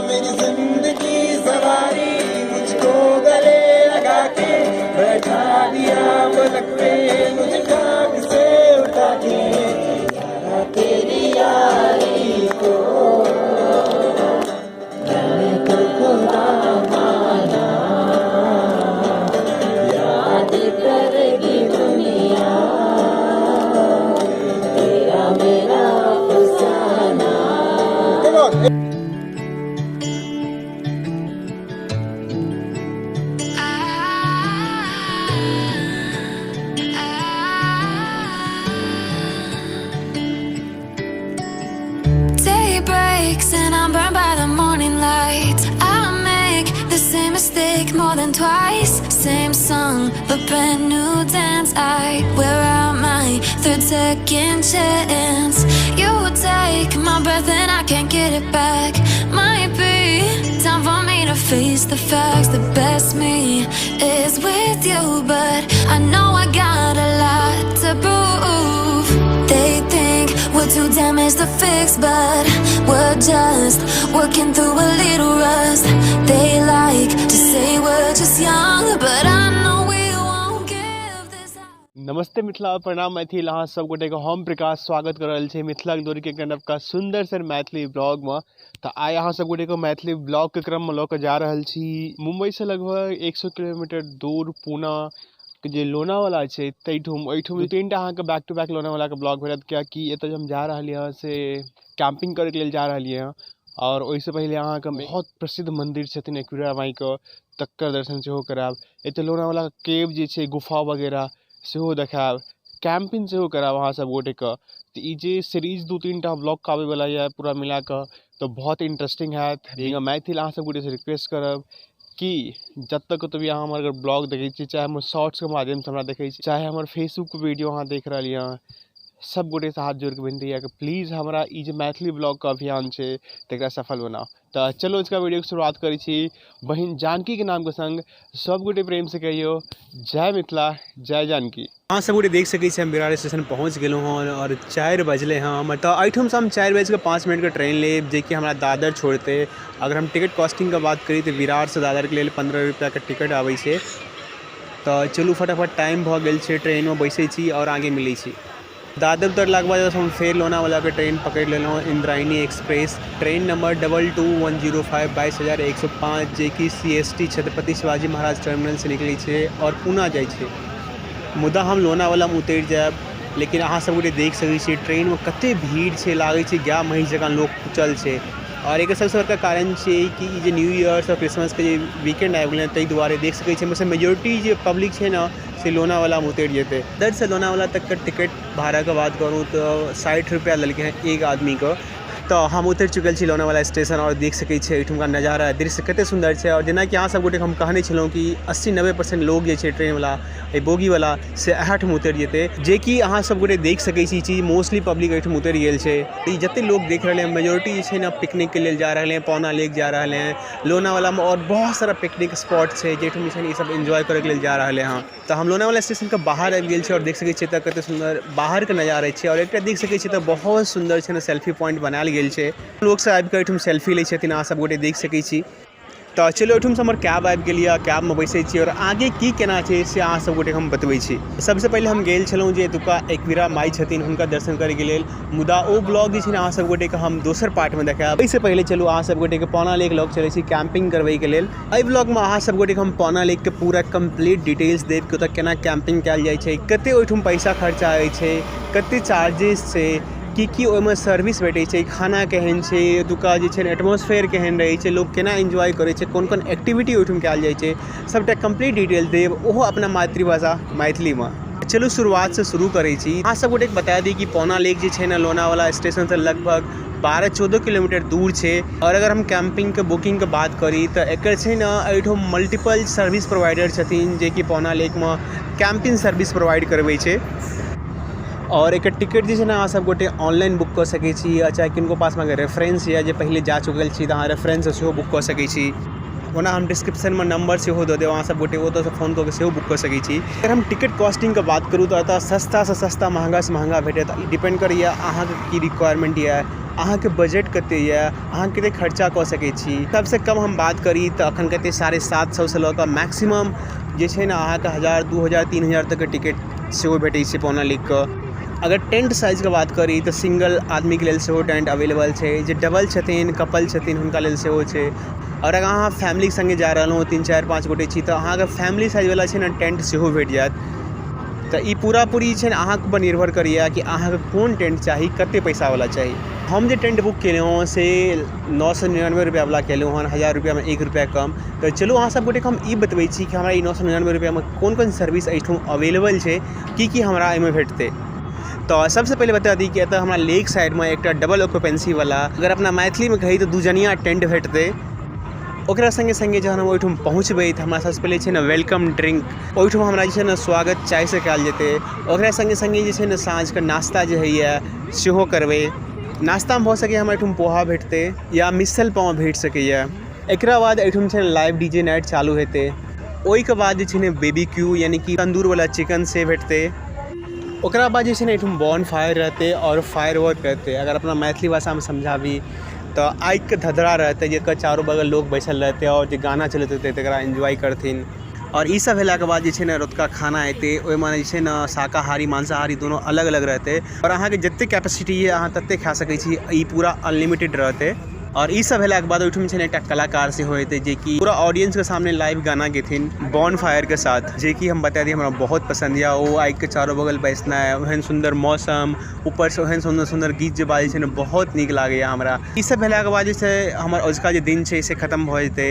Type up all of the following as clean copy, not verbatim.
मेरी जिंदगी सवारी, मुझको गले लगा के बैठा दिया पलक पे, मुझे खाक से उठा के, यारा तेरी यारी को मैंने तो खुदा माना, याद करेगी दुनिया तेरा मेरा अफसाना। Come on. Day breaks and I'm burned by the morning light. I make the same mistake more than twice. Same song, but brand new dance. I wear out my third second chance. You take my breath and I can't get it back. Might be time for me to face the facts. The best me is with you, but I know I got a lot to prove. They think we're too damaged to fix, but we're just working through a little rust. They like to say we're just young, but I know we won't give this up. नमस्ते मिथिला, प्रणाम मैथिल। अहाँ सब गोटेके हम प्रकाश स्वागत कर रहल छी मिथिलाक डोरीके एकटा नवका सुंदर सन मैथिली ब्लॉगमे। तऽ आइ अहाँ सब गोटेके मैथिली ब्लॉगके क्रममे लऽ कऽ जा रहल छी मुम्बईसँ लगभग 100 किलोमीटर दूर पूना के जे लोनावाला छै ताहिठाम। एहिठाम दू तीन टा अहाँके बैक टू बैक लोनावालाके ब्लॉग भेटत, कियाकि एतऽ जे हम जा रहलियै हँ से कैम्पिंग करैके लेल जा रहलियै हँ। आओर ओहिसँ पहिले अहाँके बहुत प्रसिद्ध मन्दिर छथिन एकविरा माइके, तकर दर्शन सेहो करायब। एतऽ लोनावाला केव जे छै, गुफा वगैरह सेहो देखायब, कैम्पिंग सेहो करायब अहाँ सब गोटेके। तऽ ई जे सीरीज दू तीन टा ब्लॉगके आबैवला यऽ पूरा मिलाकऽ, तऽ बहुत इंटरेस्टिंग हैत। मैथिल अहाँ सब गोटेसँ रिक्वेस्ट करब कि जतऽ कतौ भी अहाँ हमर अगर ब्लॉग देखै छी, चाहे हमर शॉर्ट्सके माध्यमसँ हमरा देखै छी, चाहे हमर फेसबुकपर वीडियो अहाँ देख रहलियै हँ, सब गोटेसँ हाथ जोड़िके विनती यऽ कि प्लीज हमरा ई जे मैथिली ब्लॉगके अभियान छै तकरा सफल बनाउ। तऽ चलू अजुका वीडियोके शुरुआत करै छी बहिन जानकीके नामके संग। सब गोटे प्रेमसँ कहियौ जय मिथिला, जय जानकी। अहाँ सब गोटे देख सकै छी हम बिरार स्टेशन पहुँच गेलहुँ हँ और 4 बजले हँ हमर। तऽ एहिठामसँ हम 4:05 के ट्रेन लेब, जेकि हमरा दादर छोड़तै। अगर हम टिकट कॉस्टिंगके बात करी तऽ विरारसँ दादरके लेल 15 रुपैआके टिकट आबै छै। तऽ चलू फटाफट, टाइम भऽ गेल छै, ट्रेनमे बैसै छी आओर आगे मिलै छी। दादर उतरलाके बाद हम फेर लोनावालाके ट्रेन पकड़ि लेलहुँ, इंद्रायणी एक्सप्रेस, ट्रेन नंबर 22105, 22105, जेकि CST Chhatrapati Shivaji Maharaj टर्मिनलसँ निकलै छै आओर पूना जाइ छै। मुदा हम लोनावालामे उतरि जायब, लेकिन अहाँ सब गोटे देख सकै छियै ट्रेनमे कते भीड़ छै, लागै छै गाय महीस जकाँ लोक कुचल छै। आओर एकर सबसँ बड़का कारण छै कि ई जे न्यू ईयर आओर क्रिसमसके जे वीकेंड आबि गेलै, ताहि दुआरे देख सकै छियै मतलब मेजोरिटी जे पब्लिक छै ने से लोनावालामे उतरि जेतै। दादरसँ लोनावाला तकके टिकट भाड़ाके बात करू तऽ 60 रुपैआ लेलकै हँ एक आदमीके। तऽ हम उतरि चुकल छी लोनावाला स्टेशन आओर देख सकै छियै एहिठुमका नजारा, दृश्य कतेक सुन्दर छै। आओर जेनाकि अहाँ सब गोटेके हम कहने छलहुँ कि 80-90% लोग जे छै ट्रेनवला, एहि बोगीवला, से इएह ठाम उतरि जेतै, जेकि अहाँ सब गोटे देख सकै छी ई चीज। मोस्टली पब्लिक एहिठाम उतरि गेल छै। ई जतेक लोग देख रहलै हँ, मेजोरिटी जे छै ने पिकनिकके लेल जा रहलै हँ, पौना लेक जा रहलै हँ, लोनावालामे आओर बहुत सारा पिकनिक स्पॉट छै जाहिठाम जे छै ने ई सब एन्जॉय करैके लेल जा रहलै हँ। तऽ हम लोनावाला स्टेशनके बाहर आबि गेल छी आओर देख सकै छियै एतऽ कतेक सुन्दर बाहरके नजारा छै। आओर एकटा देख सकै छियै तऽ बहुत सुन्दर छै ने सेल्फी पॉइंट बनायल गेल छै, लोक सब आबिकऽ एहिठाम सेल्फी लै छथिन, अहाँ सब गोटे देख सकै छी। तऽ चलू एहिठामसँ हमर कैब आबि गेल यऽ, कैबमे बैसै छी आओर आगे की केना छै से अहाँ सब गोटेके हम बतबै छी। सबसँ पहिले हम गेल छलहुँ जे एतुका एकवीरा माइ छथिन हुनका दर्शन करैके लेल, मुदा ओ ब्लॉग जे छै ने अहाँ सब गोटेके हम दोसर पार्टमे देखायब। एहिसँ पहिले चलू अहाँ सब गोटेके पौना लेक लऽ चलै छी कैम्पिंग करबैके लेल। एहि ब्लॉगमे अहाँ सब गोटेके हम पौना लेकके पूरा कम्प्लीट डिटेल्स देब कि ओतऽ केना कैम्पिंग कयल जाइ छै, कते ओहिठाम पैसा खर्चा होइ छै, कते चार्जेस छै, की की ओहिमे सर्विस भेटै छै, खाना केहन छै, एतुका जे छै ने एटमोस्फेयर केहन रहै छै, लोक केना एन्जॉय करै छै, कोन कोन एक्टिविटी ओहिठाम कयल जाइ छै, सबटा कम्प्लीट डिटेल देब, ओहो अपना मातृभाषा मैथिलीमे। चलू शुरुआतसँ शुरू करै छी। अहाँ सब गोटेके बता दी कि पौना लेक जे छै ने लोनावाला स्टेशनसँ लगभग 12-14 किलोमीटर दूर छै। आओर अगर हम कैम्पिंगके बुकिंगके बात करी तऽ एकर छै ने एहिठाम मल्टीपल सर्विस प्रोवाइडर छथिन जेकि पौना लेकमे कैम्पिंग सर्विस प्रोवाइड करबै छै। आओर एकर टिकट जे छै ने अहाँ सब गोटे ऑनलाइन बुक कऽ सकै छी, या चाहे किनको पासमे अगर रेफरेंस यऽ जे पहिले जा चुकल छी तऽ अहाँ रेफरेंससँ सेहो बुक कऽ सकै छी। ओना हम डिस्क्रिप्शनमे नंबर सेहो दऽ देब, अहाँ सब गोटे ओतऽसँ फोन कऽ के सेहो बुक कऽ सकै छी। अगर हम टिकट कॉस्टिंगके बात करू तऽ एतऽ सस्तासँ सस्ता, महगासँ महगा भेटत। ई डिपेंड करैए अहाँके की रिक्वायरमेंट यऽ। अहाँके बजट कते यऽ, अहाँ कते खर्चा कऽ सकै छी। सबसँ कम हम बात करी तऽ अखन कते 750सँ लऽ कऽ मैक्सिमम जे छै ने अहाँके 1000, 2000, 3000 तकके टिकट सेहो भेटै छै पौना लेकके। अगर टेंट साइजके बात करी तऽ सिंगल आदमीके लेल सेहो टेंट अवेलेबल छै, जे डबल छथिन, कपल छथिन, हुनका लेल सेहो छै। आओर अगर अहाँ फैमिलीके सङ्गे जा रहलहुँ, 3, 4, 5 गोटे छी, तऽ अहाँके फैमिली साइजवला छै ने टेंट सेहो भेट जायत। तऽ ई पूरा पूरी छै ने अहाँके ऊपर निर्भर करैए कि अहाँके कोन टेंट चाही, कतेक पैसावला चाही। हम जे टेंट बुक केलहुँ से 999 रुपैआवला केलहुँ हन, 1000 रुपैआमे 1 रुपैआ कम। तऽ चलू अहाँ सब गोटेके हम ई बतबै छी कि हमरा ई 999 रुपैआमे कोन कोन सर्विस एहिठाम अवेलेबल छै, की की हमरा एहिमे भेटतै। तऽ सबसँ पहिले बता दी कि एतऽ हमरा लेक साइडमे एकटा डबल ऑक्युपेंसीवला, अगर अपना मैथिलीमे कही तऽ दूजनिया टेंट भेटतै। ओकरा सङ्गे सङ्गे जहन हम ओहिठाम पहुँचबै तऽ हमरा सबसँ पहिले छै ने welcome drink, ओहिठाम हमरा जे छै ने स्वागत चायसँ कयल जेतै। ओकरा सङ्गे सङ्गे जे छै ने साँझके नाश्ता जे होइए सेहो करबै। नाश्तामे भऽ सकैए हमरा एहिठाम पोहा भेटतै या मिसल पाव भेट सकैए। एकरा बाद एहिठाम छै ने लाइव डी जे नाइट चालू हेतै। ओहिके बाद जे छै ने बेबी क्यू यानी कि तन्दूरवला चिकन से भेटतै। ओकरा बाद जे छै ने एहिठाम बॉन फायर रहतै आओर फायर वर्क रहतै। अगर अपना मैथिली भाषामे समझाबी तऽ आगिके धधरा रहतै, जकर चारू बगल लोक बैसल रहतै आओर जे गाना चलैत रहतै तकरा एन्जॉय करथिन। आओर ई सब भेलाके बाद जे छै ने रतुका खाना एतै, ओहिमे जे छै ने शाकाहारी मांसाहारी दुनू अलग अलग रहतै आओर अहाँके जतेक कैपेसिटी यऽ अहाँ ततेक खा सकै छी, ई पूरा अनलिमिटेड रहतै। आओर ई सब भेलाके बाद ओहिठाम जे छै ने एकटा कलाकार सेहो एतै, जेकि पूरा ऑडियंसके सामने लाइव गाना गेथिन बॉन फायरके साथ, जेकि हम बता दी हमरा बहुत पसन्द यऽ। ओ आगिके चारू बगल बैसनाइ, ओहन सुन्दर मौसम, ऊपरसँ ओहन सुन्दर सुन्दर गीत जे बाजै छै ने, बहुत नीक लागैए हमरा। ई सब भेलाके बाद जे छै हमर अजुका जे दिन छै से खतम भऽ जेतै।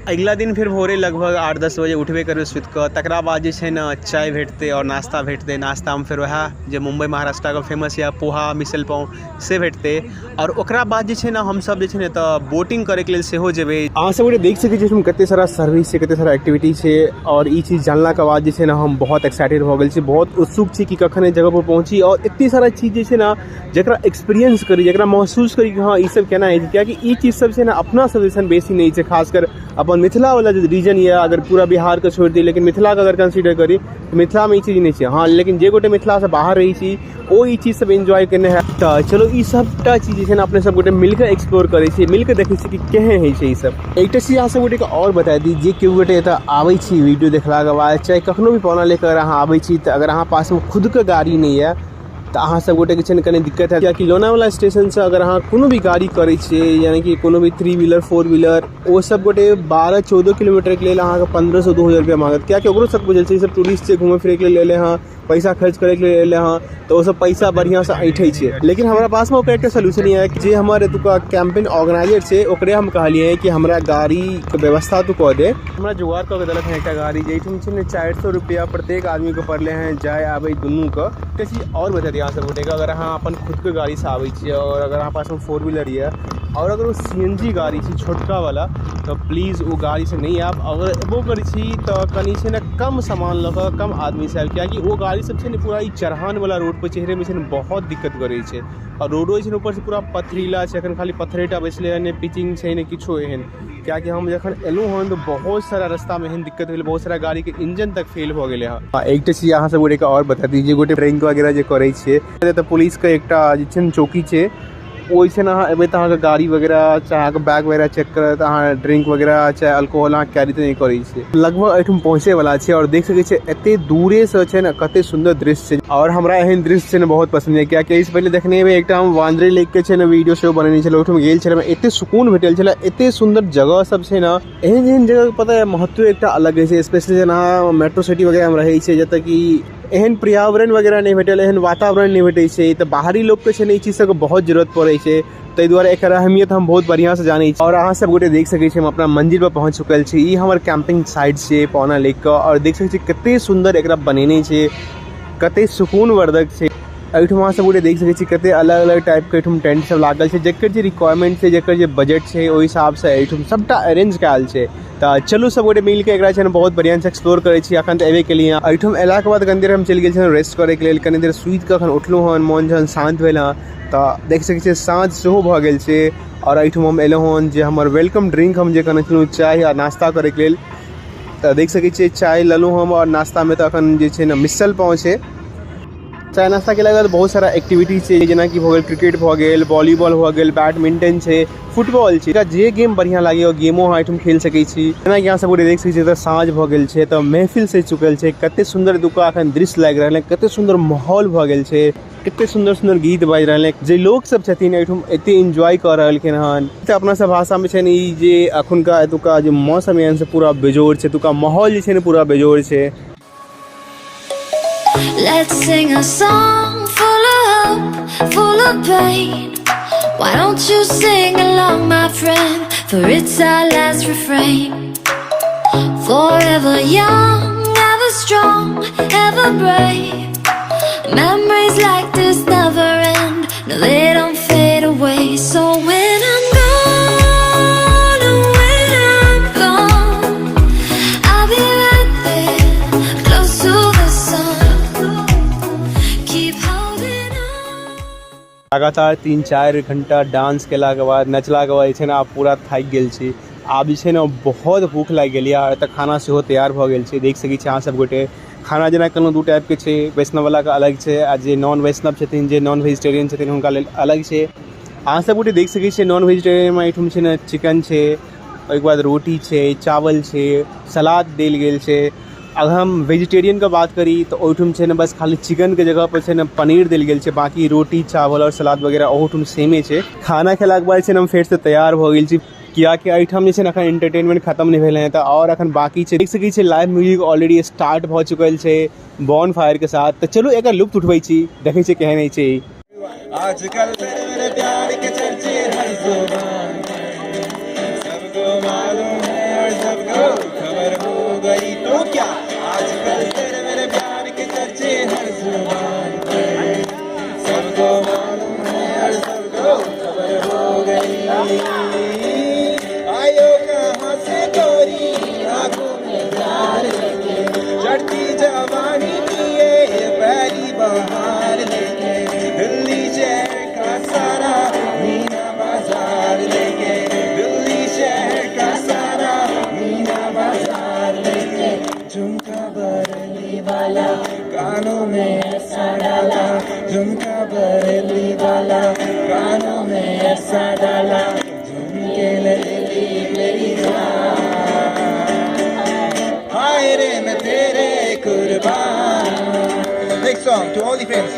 अगिला दिन फेर भोरे लगभग 8-10 बजे उठबे करबै सुतिकऽ। तकरा बाद जे छै ने चाय भेटतै आओर नाश्ता भेटतै। नाश्तामे फेर वएह जे मुम्बई महाराष्ट्राके फेमस यऽ पोहा मिसल पाव से भेटतै। आओर ओकरा बाद जे छै ने हमसब जे छै ने तऽ बोटिंग करैके लेल सेहो जेबै। अहाँ सब गोटे देख सकै छी एहिठाम कते सारा सर्विस छै, कते सारा एक्टिविटी छै। आओर ई चीज जानलाके बाद जे छै ने हम बहुत एक्साइटेड भऽ गेल छी, बहुत उत्सुक छी कि कखन एहि जगह पर पहुँची आओर एते सारा चीज जे छै ने जकरा एक्सपीरियंस करी, जकरा महसूस करी कि हँ ई सब केना होइ छै। कियाकि ई चीज सब छै ने अपना सब दिसन बेसी नहि छै, खासकर अपन मिथिलावला जे रीजन यऽ, अगर पूरा बिहारके छोड़ि दी लेकिन मिथिलाके अगर कंसीडर करी तऽ मिथिलामे ई चीज नहि छै। हँ, लेकिन जे गोटे मिथिलासँ बाहर रहै छी ओ ई चीज सब एन्जॉय केने है। तऽ चलो ई सबटा चीज जे छै ने अपने सब गोटे मिलके एक्सप्लोर करै छी, मिलके देखै छी कि केहन होइ छै ई सब। एकटा चीज अहाँ सब गोटेके आओर बता दी, जे केओ गोटे एतऽ आबै छी वीडियो देखलाके बाद, चाहे कखनो भी पौना लेकर अगर अहाँ आबै छी, तऽ अगर अहाँ पासमे खुदके गाड़ी नहि यऽ तऽ अहाँ सब गोटेके छै ने कनि दिक्कत हैत। कियाकि लोनावला स्टेशनसँ अगर अहाँ कोनो भी गाड़ी करै छियै, यानि कि कोनो भी 3 व्हीलर 4 व्हीलर, ओ सब गोटे 12-14 किलोमीटरके लेल अहाँके 1500-2000 रुपया मांगत। कियाकि ओकरो सब बुझल छै ई सब टूरिस्ट छै, घूमै फिरैके लेल एलै हँ, पैसा खर्च करैके लेल एलै हँ, तऽ ओ सब पैसा बढ़िआँसँ ऐंठै छै। लेकिन हमरा पासमे ओकर एकटा सोल्यूशन यऽ कि जे हमर एतुका कैम्पेन ऑर्गेनाइजर छै ओकरे हम कहलियै कि हमरा गाड़ीके व्यवस्था तू कऽ दे। हमरा जोगाड़ कऽ के देलक हँ एकटा गाड़ी, जाहिठाम छै ने 400 रुपया प्रत्येक आदमीके पड़लै हँ जाय आबै दुनूके। एकटा चीज आओर बता दी अहाँ सब गोटेके, अगर अहाँ अपन खुदके गाड़ीसँ आबै छियै आओर अगर अहाँ पासमे 4 व्हीलर यऽ आओर अगर ओ CNG गाड़ी छै छोटकावला, तऽ प्लीज ओ गाड़ीसँ नहि आयब। अगर एबो करै छी तऽ कनि छै ने कम सामान लऽ कऽ कम आदमीसँ आयब, कियाकि ओ गाड़ी सब छै ने पूरा ई चढ़ानवला रोडपर चढ़ैमे छै ने बहुत दिक्कत करै छै। आओर रोडो जे छै ने ऊपरसँ पूरा पथरीला छै, एखन खाली पत्थरेटा बचलै हँ, नहि पिचिंग छै नहि किछो एहन। कियाकि हम जखन एलहुँ हँ तऽ बहुत सारा रस्तामे एहन दिक्कत भेल, बहुत सारा गाड़ीके इंजन तक फेल भऽ गेलै हँ। एकटा चीज अहाँ सब गोटेके आओर बता दी, जे गोटे ड्रिंक वगैरह जे करै छियै तऽ पुलिसके एकटा जे छै ने चौकी छै, ओहि छै ने अहाँ एबै तऽ अहाँके गाड़ी वगैरह चाहे अहाँके बैग वगैरह चेक करत, अहाँ ड्रिंक वगैरह चाहे अल्कोहल अहाँ कैरी तऽ नहि करै छियै। लगभग एहिठाम पहुँचैवला छै आओर देख सकै छियै एते दूरेसँ छै ने कते सुन्दर दृश्य छै। आओर हमरा एहन दृश्य छै ने बहुत पसन्द यऽ, कियाकि एहिसँ पहिले देखने हेबै एकटा हम वांद्रे लेक के छै ने वीडियो सेहो बनेने छलहुँ, ओहिठाम गेल छलहुँ, एते सुकून भेटल छलै, एते सुन्दर जगह सब छै ने। एहन एहन जगहके पता यऽ महत्व एकटा अलग होइ छै, स्पेशली जेना मेट्रो सिटी वगैरहमे रहै छै, जतऽ कि एहन पर्यावरण वगैरह नहि भेटल, एहन वातावरण नहि भेटै छै, तऽ बाहरी लोकके छै ने ई चीज सबके बहुत जरूरत पड़ै छै। ताहि दुआरे एकर अहमियत हम बहुत बढ़िआँसँ जानै छी। आओर अहाँ सब गोटे देख सकै छी हम अपना मंजिल पर पहुँच चुकल छी। ई हमर कैंपिंग साइट छै पौना लेक के, आओर देख सकै छी कते सुन्दर एकरा बनेने छै, कते सुकूनवर्धक छै। एहिठाम अहाँ सब गोटे देख सकै छी कते अलग अलग टाइपके एहिठाम टेंट सब लागल छै, जकर जे रिक्वायरमेंट छै, जकर जे बजट छै, ओहि हिसाबसँ एहिठाम सबटा अरेंज कयल छै। तऽ चलू सब गोटे मिलके एकरा छै ने बहुत बढ़िआँसँ एक्सप्लोर करै छी। अखन तऽ एबे केलियै हँ, एहिठाम अयलाके बाद कनि देर हम चलि गेल छलहुँ रेस्ट करैके लेल। कनि देर सुति कऽ अखन उठलहुँ हँ, मोन जहन शान्त भेल हँ तऽ देख सकै छियै साँझ सेहो भऽ गेल छै। आओर एहिठाम हम एलहुँ हँ जे हमर welcome drink हम जे कहने छलहुँ चाय आ नाश्ता करैके लेल, तऽ देख सकै छियै चाय लेलहुँ हम। आओर नाश्तामे तऽ अखन जे छै ने मिसल पाव छै। चाय नाश्ता केलाके बाद बहुत सारा एक्टिविटी छै, जेनाकि भऽ गेल क्रिकेट भऽ गेल, वॉलीबॉल भऽ गेल, बैडमिंटन छै, फुटबॉल छै। एकरा जे गेम बढ़िआँ लागैए ओ गेमो अहाँ एहिठाम खेल सकै छी। जेनाकि अहाँ सब गोटे देख सकै छी एतऽ साँझ भऽ गेल छै, एतऽ महफिल सजि चुकल छै। कते सुन्दर एतुका अखन दृश्य लागि रहल है, कते सुन्दर माहौल भऽ गेल छै, कते सुन्दर सुन्दर गीत बाजि रहल है। जे लोक सब छथिन एहिठाम एते एन्जॉय कऽ रहलखिन हन। तऽ अपना सब भाषामे छै ने ई जे अखुनका एतुका जे मौसम यऽ से पूरा बेजोड़ छै, एतुका माहौल जे छै ने पूरा बेजोड़ छै। Let's sing a song full of hope, full of pain. Why don't you sing along, my friend? For it's our last refrain. Forever young, ever strong, ever brave. Memories like this never end. No, they don't fade away. So when I'm gone, oh, when I'm gone, I'll be right there, close to the sun. Keep holding on. लगातार 3-4 घंटा dance केलाके बाद, नचलाके बाद जे छै ने आब पूरा थाकि गेल छी। आब जे छै ने बहुत भूख लागि गेल यऽ। एतऽ खाना सेहो तैयार भऽ गेल छै, देख सकै छी अहाँ सब गोटे। खाना जेना कहलहुँ दू टाइपके छै, वैष्णववलाके अलग छै आ जे नॉन वैष्णव छथिन, जे नॉन वेजिटेरियन छथिन हुनका लेल अलग छै। अहाँ सब गोटे देख सकै छियै नॉन वेजिटेरियनमे एहिठाम छै ने चिकन छै, ओहिके बाद रोटी छै, चावल छै, सलाद देल गेल छै। अगर हम वेजिटेरियनके बात करी तऽ ओहिठाम छै ने बस खाली चिकनके जगह पर छै ने पनीर देल गेल छै, बाकी रोटी चावल आओर सलाद वगैरह ओहोठाम सेमे छै। खाना खेलाके बाद छै ने हम फेरसँ तैयार भऽ गेल छी, कियाकि एहिठाम जे छै ने अखन एंटरटेनमेंट खत्म नहि भेलै हँ, तऽ आओर अखन बाकी छै। देख सकै छियै लाइव म्यूजिक ऑलरेडी स्टार्ट भऽ चुकल छै बॉन फायर के साथ। तऽ चलू एकर लुत्फ उठबै छी, देखै छियै केहन होइ छै। आजकल तेरे मेरे प्यार के चर्चे हर जुबान पर, सबको मालूम है और सबको खबर हो गई तो क्या। आजकल तेरे मेरे प्यार के चर्चे हर जुबान पर, सबको मालूम है और सबको खबर हो गई। आयो कहाँ से गोरी आंखों में प्यार लेके, चढ़ती जवानी की ये पहली बहार लेके, दिल्ली शहर का सारा मीना बाजार लेके, दिल्ली शहर का सारा मीना बाजार लेके, झुमका बरेली वाला कानों में ऐसा डाला, झुमका बरेली वाला कानों में ऐसा डाला, झुमके ले ली मेरी जान, हाय रे मैं तेरे कुर्बान। Next song to all the friends.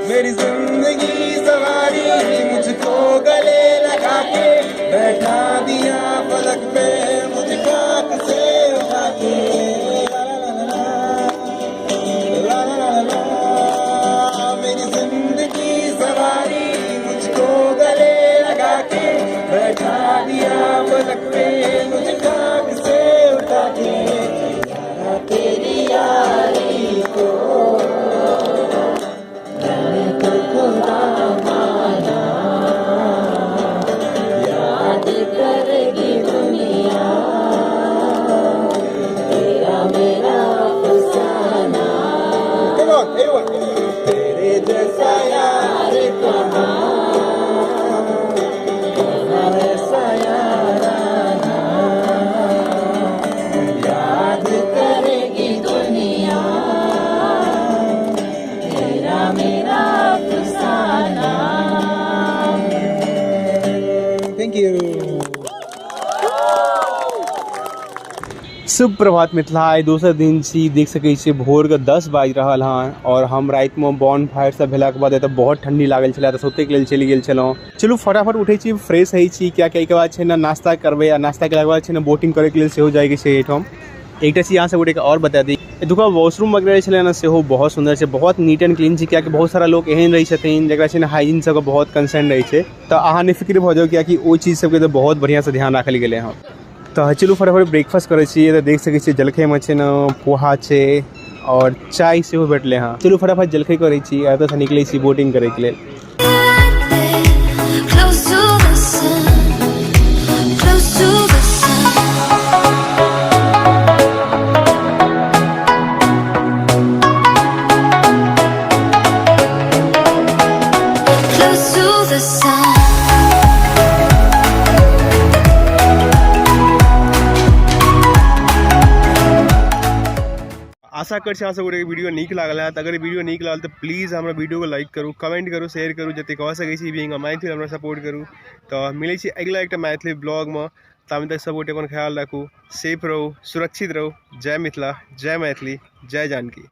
मेरी जिंदगी सवारी मुझको गले लगा के, बैठा दिया फलक पे मुझे खाक से उठा के। ला ला ला ला ला ला ला ला। मेरी जिंदगी सवारी मुझको गले लगा के, बैठा दिया फलक पे मुझे खाक से उठा के। यारा तेरी यारी को मैंने तो खुदा माना, याद करेगी दुनिया तेरा मेरा अफसाना। Come on, everyone. तेरे जैसा यार कहाँ, कहाँ ऐसा याराना, याद करेगी दुनिया तेरा मेरा अफसाना। Thank you. सुप्रभात मिथिला, आइ दोसर दिन छी। देख सकै छियै भोर के 10 बाजि रहल हँ और हम रातिमे बॉन फायर सब भेलाके बाद एतऽ बहुत ठंडी लागल छलै तऽ सुतैके लेल चलि गेल छलहुँ। चलू फटाफट उठै छी, फ्रेश होइ छी, कियाकि एहिके बाद छै ने नाश्ता करबै आ नाश्ता केलाके बाद छै ने बोटिंग करैके लेल सेहो जाइके छै एहिठाम। एकटा चीज अहाँ सब गोटेके आओर बता दी, एतुका वॉशरूम वगैरह छलै ने सेहो बहुत सुन्दर छै, बहुत नीट एंड क्लीन छै, कियाकि बहुत सारा लोक एहन रहै छथिन जकरा छै ने हाइजीन सबके बहुत कंसर्न रहै छै, तऽ अहाँ निफिक्र भऽ जाउ कियाकि ओहि चीज सबके तऽ बहुत बढ़िआँसँ ध्यान राखल गेलै हँ। तऽ चलू फटाफट ब्रेकफास्ट करै छी। तऽ देख सकै छियै जलखैमे छै ने पोहा छै और चाय सेहो भेटलै हँ। चलू फटाफट जलखै करै छी आ एतऽसँ निकलै छी बोटिंग करैके लेल। Close to the sun, close to the sun. Close to the sun. आशा आशा करै छी अहाँ सब गोटेके वीडियो नीक लागल हैत। अगर वीडियो नीक लागल तऽ प्लीज हमरा वीडियोके लाइक करू, कमेंट करू, शेयर करू, जतेक कऽ सकै छी। बीइंग अ मैथिल हमरा सपोर्ट करू। तऽ मिलै छी अगिला एकटा मैथिली ब्लॉगमे। ताबे तक सब गोटे अपन ख्याल राखू, सेफ रहू, सुरक्षित रहू। जय मिथिला, जय मैथिली, जय जानकी।